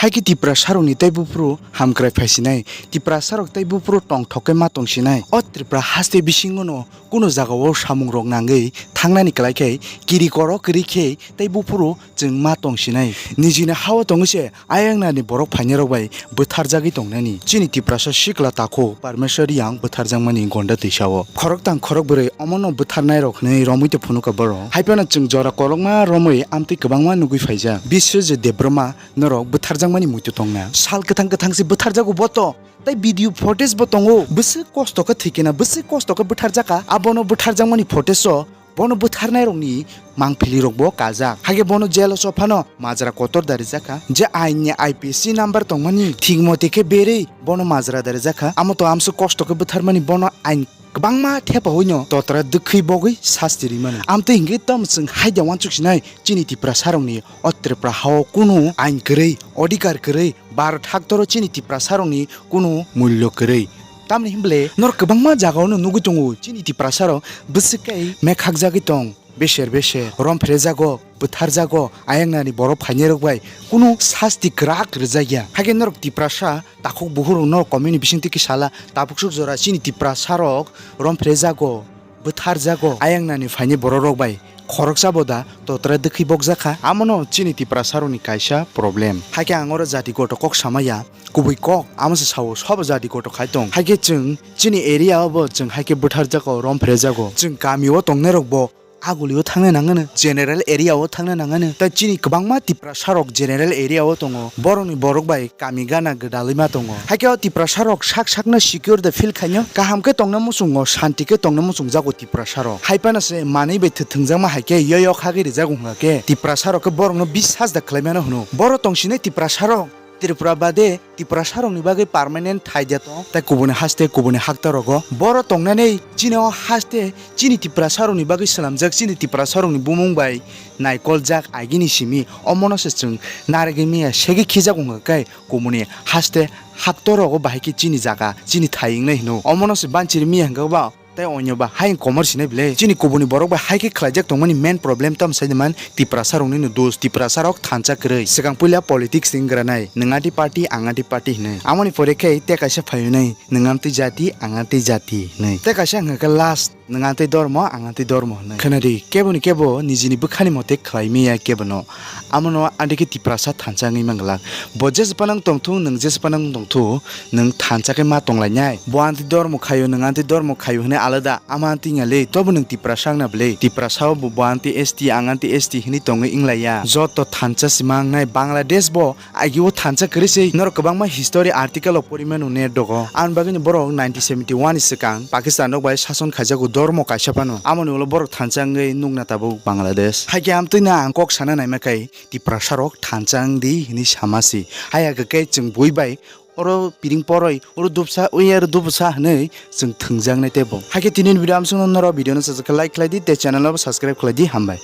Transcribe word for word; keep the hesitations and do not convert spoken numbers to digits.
Hai khe Tiprasarokni tei buphuru hamkrai phaisinai, Tiprasarok tei buphuru tongthok khe ma tongsinai. O Tripura haste bisingono kuno jagao samungrok nangwi thangnani kwlai khe kiri koro kwrwi khe tei buphuru chwng ma tongsinai. Nijini hao tongwi se ayangnani borok phainairok bai bwtharjagwi tongnani. Chini Tiprasa sikla takhuk Parmeshwar Reang bwtharjakmani gonda twisao. Khorokthang khorokbrwi omono bwtharnairok hwnwi romwi tei phunuka borok. Hai phano chwng jora kolokma romwi amtwi kwbangma nugwi phaijak. Biswajit Debbarma norok bwtharjakmani muitu tongna. Sal kwthang kwthang se bwtharjago bo to. Tei video footage bo tongo. Bwswk kosto khe thwikena, bwswk kosto khe bwtharjaka. Abono bwtharjakmani footage o bono bwtharnairokni mangpilirokbo kajak. Hakhe bono jail o sophano majra kotor darijakha. Je ainni I P S C number tongmani thik mote khe berwi bono majra darijakha. Amo to amswk kosto khe bwtharmani bono ain kwbangma thepaoino totra dwkhwi bogwi sasti rimano. Amtwi hwnkhe tamo chwng haida uansuk sinai chini Tiprasarokni o Tripura hao kunu ain kwrwi, odhikar kwrwi, Bharat haktoro chini Tiprasarokni kunu mullo kwrwi. Tamni hwnble norok kwbangma jagaono nugwi tongo chini Tiprasarok bwswk kai mekhakjagwi tong. Beser beser rom phrejago, bwtharjago, ayangnani borok phainairok bai kunu sasti kwrak rwjakya. Hakhe norok Tiprasa takhuk bukhurok norok comment ni bisingtwi khe sala, tabuksuk jora chini Tiprasarok rom phrejago, bwtharjago, ayangnani phainai borokrok bai khoroksa bo da totra dwkhwi bokjakha. Amono chini Tiprasarokni kaisa problem. Hakhe ang oro jati goto kok samaya, kubui kok amo se sao, sobo jati goto khai tong. Hakhe chwng chini area o bo chwng hakhe bwtharjago, rom phrejago. Chwng kami o tongnairok bo aguli o thangna nangano, general area o thangna nangano. Tai chini kwbangma Tiprasarok general area o tongo, borokni borok bai kami gana gwdalwi ma tongo. Hakhe o Tiprasarok sak sakno secure da feel khaino, kaham khe tongna muchungo, shanti khe tongna muchungjago Tiprasarok. Hai phano se manwi bai thwthwngjakma hai khe yoyok hagwi rijago hwnkha khe Tiprasarok khe borokno bisas da khlaimano hwno. Borok tongsinai Tiprasarok Tripura bade Tiprasarokni bagwi permanent thaida tong, tei kubuni haste kubuni haktarogo. Borok tongnani chini o haste chini Tiprasarokni bagwi swnamjak, chini Tiprasarokni bumung bai naikoljak agini simi. Omono se chwng narigwi miya segwi khijak wngkha khe kubuni haste haktorogo bahai khe chini jaga, chini thai wngnai hino. Omono se banchiri miya hwnkha ba tei onyo ba hai komor sinai bile. Chini kubuni borok bai hai khe khlaijak tongmani main problem tamo sai man Tiprasarokni no dos, Tiprasarok thansa kwrwi. Swkang puila politics ni wngranai, nwng anti party, ang anti party hinwi. Amoni pore khe tei kaisa phaiwi nai, nwng amtwi jati, ang amtwi jati hinwi. Tei kaisa hwnkha khe last, nwng amtwi dormo, ang amtwi dormo hinwi. Khwnadi, keboni kebo nijini bwkhani mote khlai miya kebono. Amono anti khe Tiprasa thansa wngwi manglak. Bo jesa panang tongthung, nwng jesa panang tongthung, nwng thansa khe ma tonglainai. Bo anti dormo khaio, nwng anti dormo khaio hwnwi alada ama anti wngya le, tobo nwng Tiprasa wngna bwle? Tiprasa o bo, bo anti S T, ang anti S T hwnwi tongwi wnglaiya. Joto thansa sima wngnai. Bangladesh bo agi o thansa kwrwi se. Norok kwbangma history article o pori mano net dogo. Aboni bagwi no borok nineteen seventy one ni swkang Pakistan rok bai sason khaijago dormo kaisa phano. Amoni ulo borok thansa wngwi nukna tabuk Bangladesh. Hakhe amtwi no ang kok sana naima khe Tiprasa rok thansa wng di hwnwi sama si. Haya khe khe chwng bui bai oro piring poroi, oro dupsa, ui aro dupsa hwnwi chwng thwngjaknai teibo. Hakhe tini video amsong no norok video no sajak khe like khlai di tei channel no subscribe khlai di, hambai.